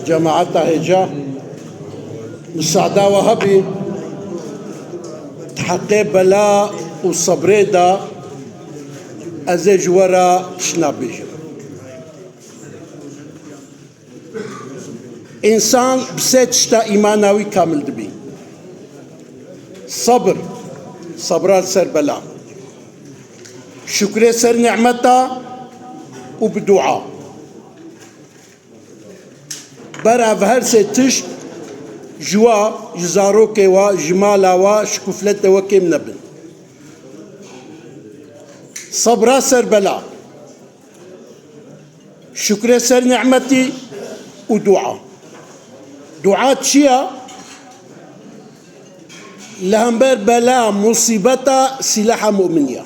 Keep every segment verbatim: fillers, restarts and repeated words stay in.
Cemaeta hêja, misaada we hebî, di heqê bela û sebrê de ez ê ji we re tiştna bêjim. Însan bi sê tişta îmana wî kamil dibî. Sebir, sebra li ser bela. Şukrê ser nîmeta û bi dua. Ber ev her sê tişt ji we, ji zarokê we, ji mala we, ji kufletê we kêm nebin. Sebra ser bela. Şukrê ser nîmetî û dua. Dua çi ya? Li hember bela, musîbeta, sîlaha mu'minî ya.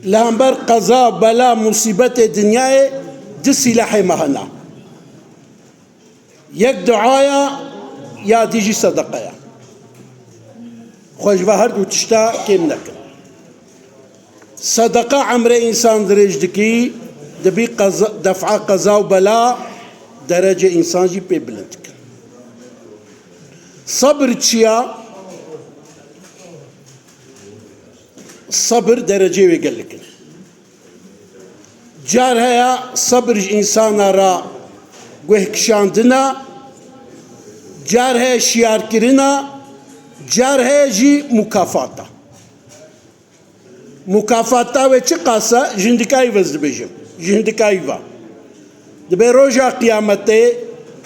Li hember qeza, bela, musîbetê dinyayê di sîlahê me hene. Yek duaya, ya dî jî sedeqe ya. Xwe ji ve her du tişta kêm nekin. Sedeqa emrê însan dirêj dikî, dibî qeza, def'a qeza û bela, derecê însan jî pê bilind dikin. Sebir çi ya? Sebir derecê wê gelek in. Car heye sebir ji însana re guhkişandina, car heye şiyarkirina, car heye jî mukafata. Mukafata wê çi qas e? Ji hindika î ve ez dibêjim. Ji hindika î ve. Dibê roja qiyametê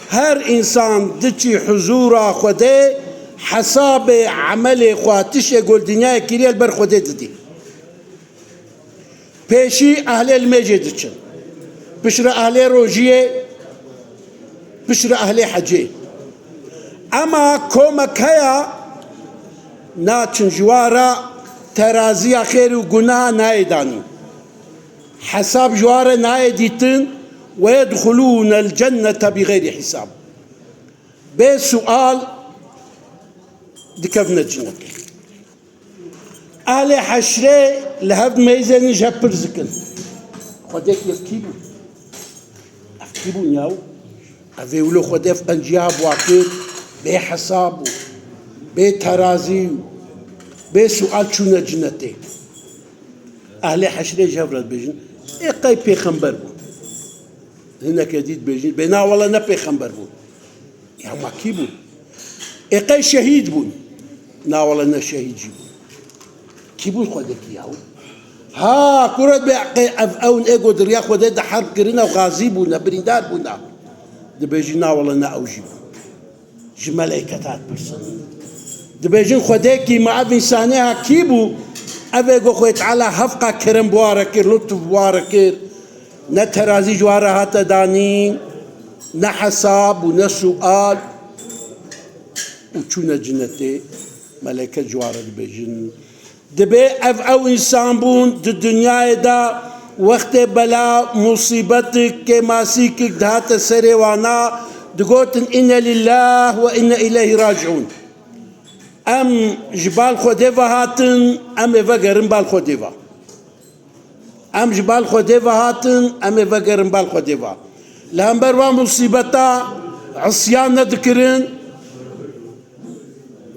her însan diçî huzûra Xwedê, hesabê emelê xwe, tiştê ku li dinyayê kiriye li ber Xwedê didî. Pêşî ehlê limêjê diçin. Piştre ehlê rojiyê, piştre ehlê hecê. Ema komek heye naçin ji wa re teraziya xêr û gunaha nayê danîn. Hesab ji wa re nayê dîtin, "Ve yedxulûnel cennete bi xeyrî hisab." Bê sual dikevine cinetê. Ehlê heşrê li hev meyzênin ji hev pirs dikin. Xwedê ev kî bû? Ev kî bûn yaw? Ev ê wilo Xwedê ev qenciya bi wa kir, bê hesab û bê terazî û bê sual çûne cinetê. Ehlê heşrê ji hev re dibêjin, ê qey pêxember bû? Hineke dî dibêjin, bê na wele ne pêxember bû. Ya ma kî bûn? Ê qey şehîd bûn? Na wele ne şehîd jî bûn. Kî bûn Xwedekî yaw? Ha, kure be qey ev ewn ê ku di riya Xwedê de herb kirine û xazî bûne, birîndar bûne. Dibêjî na wele ne ew jî bûn. Ji meleyketan dipirsin. Dibêjin Xwedekî ma ev însanê ha kî bû? Ev ê ku Xwedê Teala hevqa kerem bi wa re kir, lutf bi wa re kir. Ne terazî ji wa re hate danîn, ne hesab û ne sual û çûne cinetê, meleke ji wa re dibêjin. Dibê ev ew însan bûn di dinyayê de wextê bela, musîbetik, kêmasîkik dihate serê wana, digotin, "Înne lîllah we înne îleyhî raciûn." Em ji bal Xwedê ve hatin, em ê vegerin bal Xwedê ve. Em ji bal Xwedê ve hatin, em ê vegerin bal Xwedê ve. Li hember van musîbeta isyan nedikirin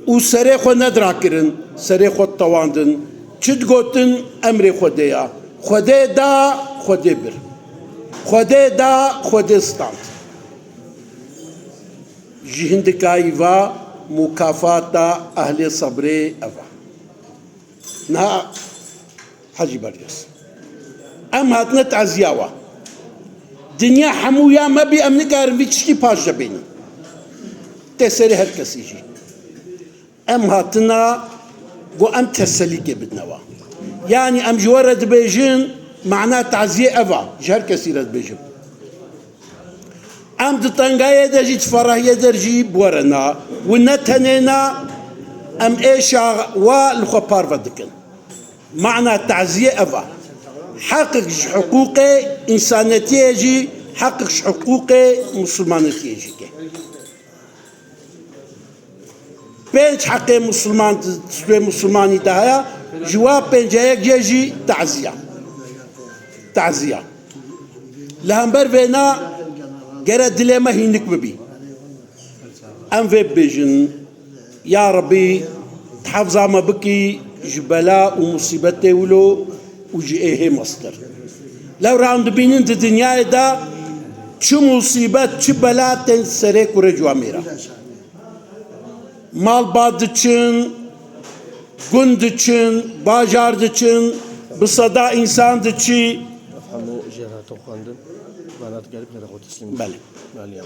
û serê xwe nedirakirin, serê xwe tewandin. Çi digotin? Emrê Xwedê ya. Xwedê da, Xwedê bir. Xwedê da, Xwedê stand. Ji hindikayî va mukafata ehlê sebrê ev e. Niha Hecî Berges. Em hatine taziya we. Dinya hemû ya me bî, em nikarin vî tiştî paş de bînin. Tê serê her kesî jî. Em hatina ku em teselîkê bidine we. Yanî em ji we re dibêjin, mana taziyê ev e, ji her kesî re dibêjim. Em di tengayê de jî, di ferahiyê de jî bi we re ne. Û ne tenê ne, em êşa we li xwe parve dikin. Mana taziyê ev e. Heqek ji hiqûqê însanetiyê jî, heqek ji hiqûqê misilmanetiyê jî ke. Pênc heqê misilman, stûyê misilmanî de heye, ji wa pênca yek ye jî taziya. Taziya. Li hember vêna Gere dilê me hînik bibî. Em vê bibêjin, ya Rebî, di hefza me bikî ji bela û musîbetê wilo û ji êhê mestir. Lewra em dibînin di dinyayê de çi musîbet, çi bela tên serê kurê ciwamê re. Malbat diçin, gund diçin, bajar diçin, bi seda însan diçî. Hemû jêr hatin xwendin, bana digerî bixêre xwe teslîm. Belê. Belê ya.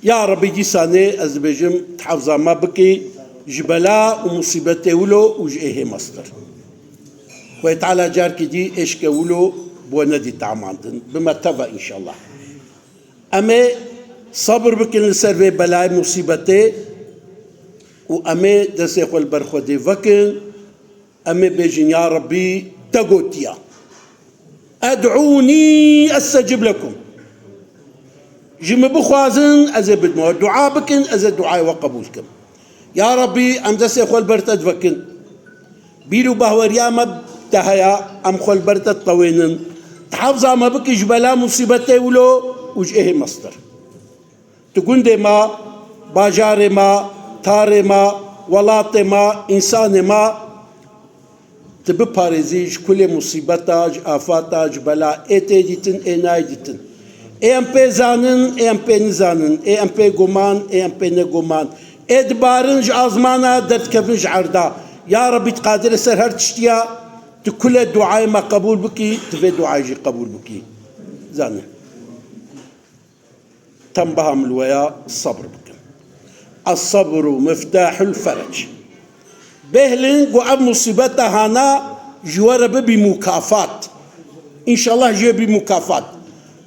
Ya Rebî, dîsanê ez dibêjim, ti hefza me bikî ji bela û musîbetê wilo û ji êhê mestir. Xwê Teala carkî dî êşke wilo bo nedî tamandin. Bi me teva înşallah. Em ê sebir bikin li ser vê belayê musîbetê û em ê destê xwe li ber Xwedê vekin. Em ê bêjin, ya Rebbî, te gotiya, "Ed'ûnî estecib lekum." Ji min bixwazin, ez ê bidime we. Dua bikin, ez ê duayê we qebûl kim. Ya Rebbî, em destê xwe li ber te divekin. Bîr û bahweriya me te heye, em xwe li ber te ditewênin. Ti hefza me bikî ji bela musîbetê wilo û ji êhê mestir. Tu gundê me, bajarê me, tarê me, welatê me, însanê me, tu biparêzî ji kulê musîbeta, ji afata, ji bela ê tê dîtin, ê nayê dîtin. Ê em pê zanin, ê em pê nizanin, ê em pê guman, ê em pê neguman. Ê dibarin ji azmana, derdikevin ji erda. Ya Rebî, tu qadirê ser her tiştiya, tu kulê duayê me qebûl bikî, tu vê duayê jî qebûl bikî. Zanin. Tembaha min li we ya, sebr bikin. Es-sebru miftahul ferec. Bêhlin ku ev musîbeta hana ji we re bibî mukafat. Înşallah ji we bî mukafat.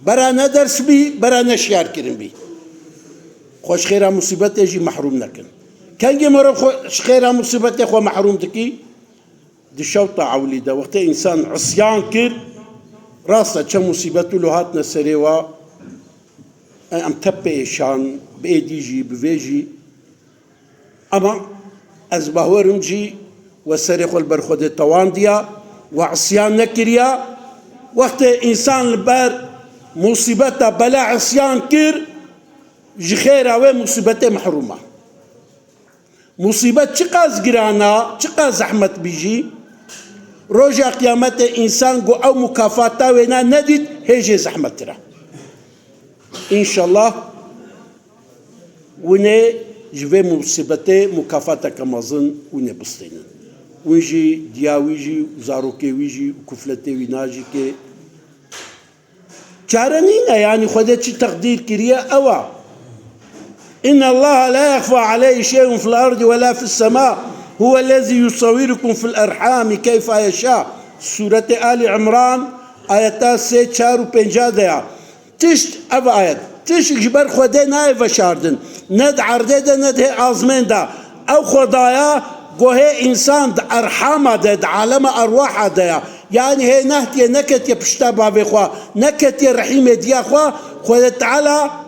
Bera ne ders bî, bera ne şiyar kirin bî. Xwe ji xêra musîbetê jî mehrûm nekin. Kengê merov xwe ji xêra musîbetê xwe mehrûm dikî? Di şewta ewlî de wextê însan isyan kir, rast e, çend musîbet wilo hatine serê wa, em tepê êşan, bi êdî jî, bi vê jî. Ema ez bawerim jî we serê xwe li ber Xwedê tewandiya, we isyan nekiriya. Wextê însan li ber musîbeta bela isyan kir, ji xêra wê musîbetê mehrûm e. Musîbet çiqas giran a, çiqas zehmet bî jî, roja qiyametê însan ku ew mukafata wêna nedît, hê jê zehmettir e. Înşallah winê ji vê musîbetê mukafateke mezin winê bistênin. Win jî, diya wî jî, û zarokê wî jî, û kufletê wî najîkê. Çare nîne, yanî Xwedê çi teqdîr kiriye, ew e. "İnne Allaha la yexfa aleyhi şey'un fil ardi ve la fis sema. Huwellezî yusawwirukum fil erhami keyfa yeşa." Sûretê Ali Imran, ayeta sê, çar û pênca de ya. Tişt, ev ayet. Tişt ji ber Xwedê nayê veşardin. Ne di erdê de, ne di hê azmên de. Ew Xwedaya ku hê însan di erhama de, di alema erwaha de ya. Yanî hê nehtiye, neketiye pişta bavê xwe, neketiye rehîmê diya xwe, Xwedê Teala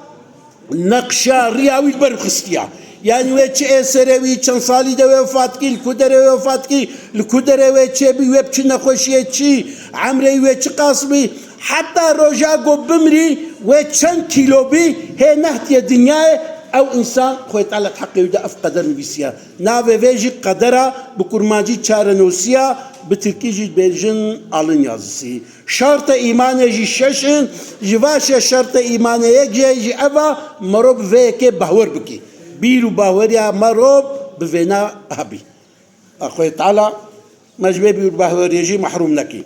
neqşa riya wî li ber xistiya. Yanî wê çi ê serê wî, çend salî de wê wefat kî, li ku derê wê wefat kî, li ku derê wê çêbî, wê bi çi nexweşiyê çî, emrê wê çi qas bî, heta roja ku bimrî, wê çend kîlo bî, hê nehtiye dinyayê, ew însan Xwedê Teala di heqê wî de ev qeder nivîsiye. Navê vê jî qedera, bi kurmancî çarenosiya, bi tirkî jî dibêjin alın yazısı. Şertê îmanê jî şeş in, ji va şeş şertê îmanê yek jê jî ev a, merov bi vê yekê bawer bikî. Bîr û baweriya merov bi vêna hebî. A Xwedê Teala me ji vê bîr û baweriyê jî mehrûm nekî.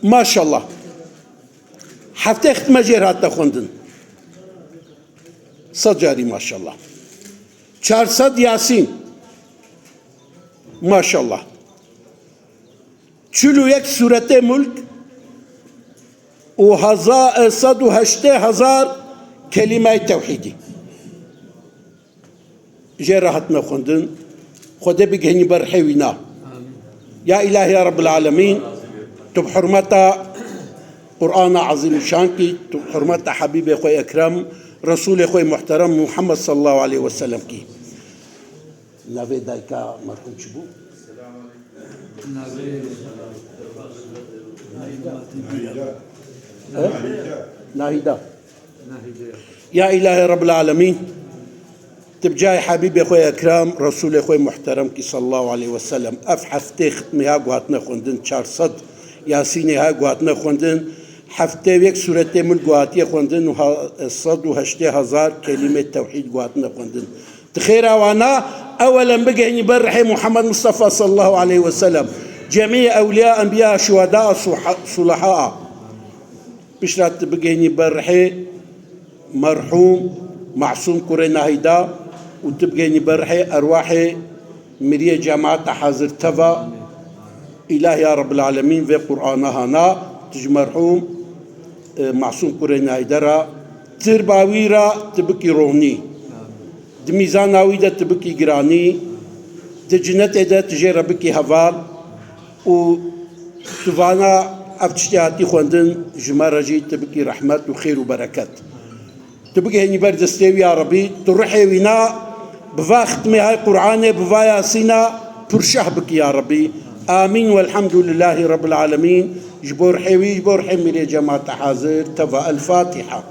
Maşallah. Heftê xitme jêr hate xwendin. Sed carî maşallah. Çar sed Yasîn. Maşallah. Çil û yek sûretê Mulk û heza-, sed û heştê hezar kelîmeyê tewhîdî. Jê re hatine xwendin. Xwedê bigihînî ber rihê wî na. Ya Îlahî ya Rebbil Alemîn, tu bi hurmeta Qur'ana Ezîmuşan kî, tu bi hurmeta Habîbê xwe Ekrem, Resûlê xwe Muhterem Muhammed sallallahu aleyhi ve sellem kî. Navê dayika merhûm çi bû? He? Nahîda. Ya Îlahê Rebbil Alemîn, tu bi cayê Habîbê xwe Ekrem, Resûlê xwe muhterem kî sallallahu aleyhi ve sellem, ev heftê xitmê ha guhatine xwendin, çar sed Yasînê ha guhatine xwendin, heftê yek sûretê milk guhatiye xwendin û ha-, sed û heştê hezar kelîmê tewhîd guhatine xwendin. Di xêra wana, ewelen bigihînî ber rihê Muhammed Mustafa sallallahu aleyhi ve sellem, cemî ewliya, enbiya, şuheda, suha-, sulaha. Piştre tu bigihînî ber rihê merhûm Masûm kurê Nahîda û tu bigihînî ber rihê erwahê miriyê cemaeta hazir teva. Îlah ya Rebbil Alemîn vê Qur'ana hana, tu ji merhûm, e, Masûm kurê Nahîda ra, tirba wî ra tu bikî rohnî. Di mîzana wî de tu bikî giranî, di cinetê de tu jê re bikî heval û tu vana ev tiştê hatî xwendin ji me re jî tu bikî rehmet û xêr û bereket. Tu bigihînî ber destê wî ya Rebî, tu ruhê wîna bi va xitmê hay Qur'anê, bi va Yasîna pir şeh bikî ya Rebî. Amîn welhamdulillahî Rebbil Alemîn. Ji bo ruhê wî, ji bo ruhê mîrê cemaeta hazir, teva El Fatiha.